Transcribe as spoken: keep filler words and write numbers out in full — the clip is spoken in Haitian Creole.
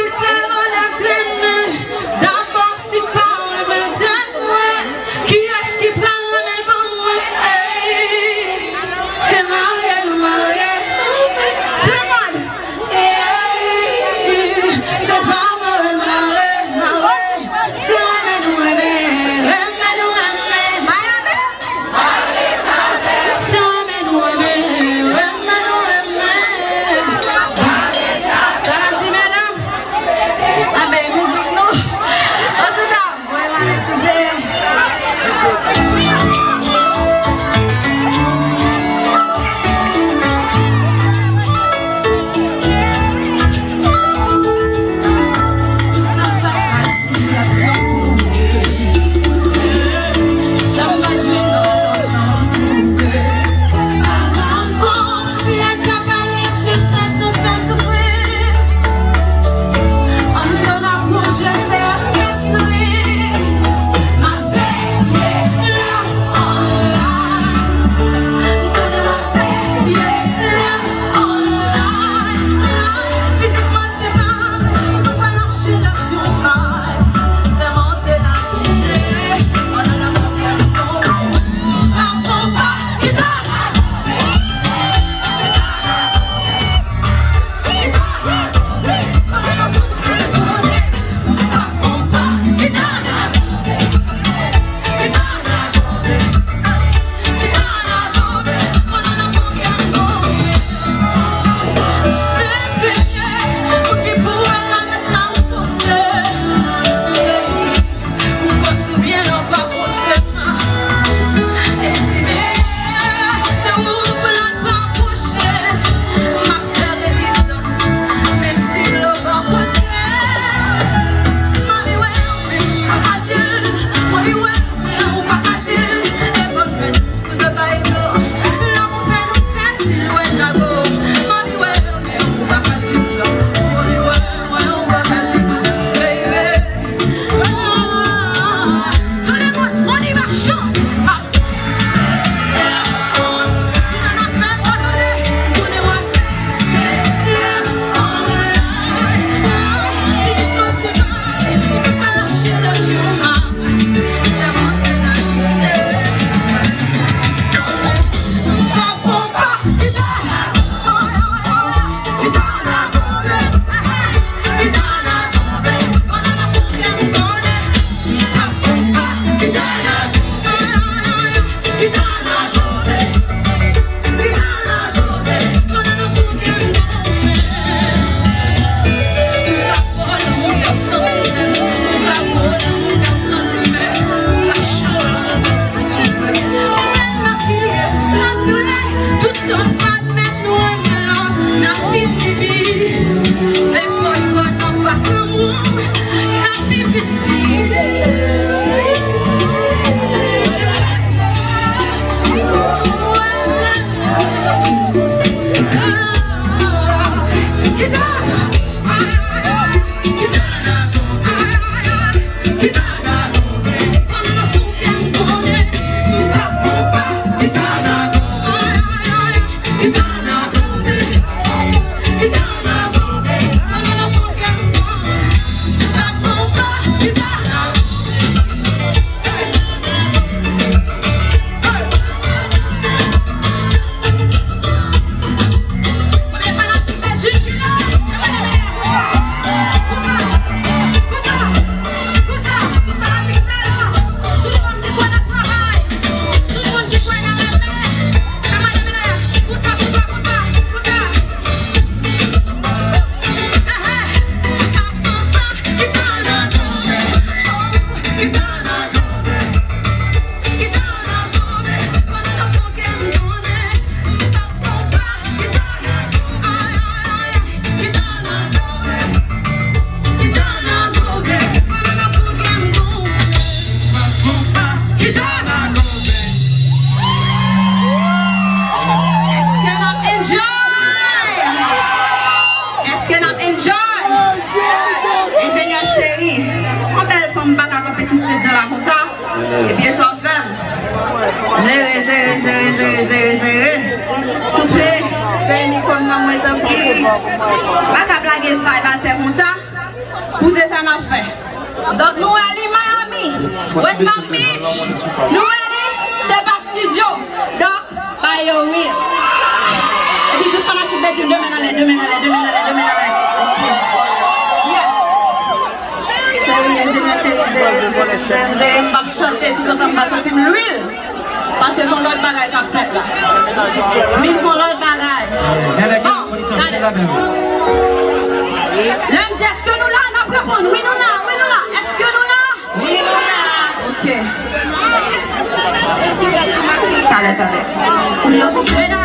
Te vòlè trennen, dabò si pa renmen tèt mwen, kiyès ki pral renmen l pou mwen? Ey, se marye nou marye. Tout le monde. Ey, se pa mare, mare, mare. Se renmen nou renmen, renmen nou renmen. Miami. Se renmen nou renmen, renmen nou renmen. Sa n ap di, medam? Anben, mizik nou. Antouka, voye m ale, souple. Èske n ap enjoy? Èske n ap enjoy? Enjenyè cheri, yon bèl fanm pa ka kanpe sou stage la konsa. Ebyen, sa w fè m? Jere, jere, jere, jere, jere, jere. Souple, peye mi kò m nan mwen, tanpri. Pa ka blage vibe atè konsa. West Palm Beach, nou ready? Se pa studio. Donk, ba yo wi. Epi tout fanatik Bedjine, de men anlè, de men anlè, de men anlè, de men anlè. Ok. Yes. Cheri, enjenyè cheri, m ap chante toutotan m pa santi m lwil. Paske se yon lòt bagay k ap fèt la. Vin fè yon lòt bagay. Bon, gade. Lè m di èske nou la, n ap reponn. Wi, nou la. Wi, nou la. Èske nou la? Wi, nou la. Ok. Talè, talè. Ou yo koupe la.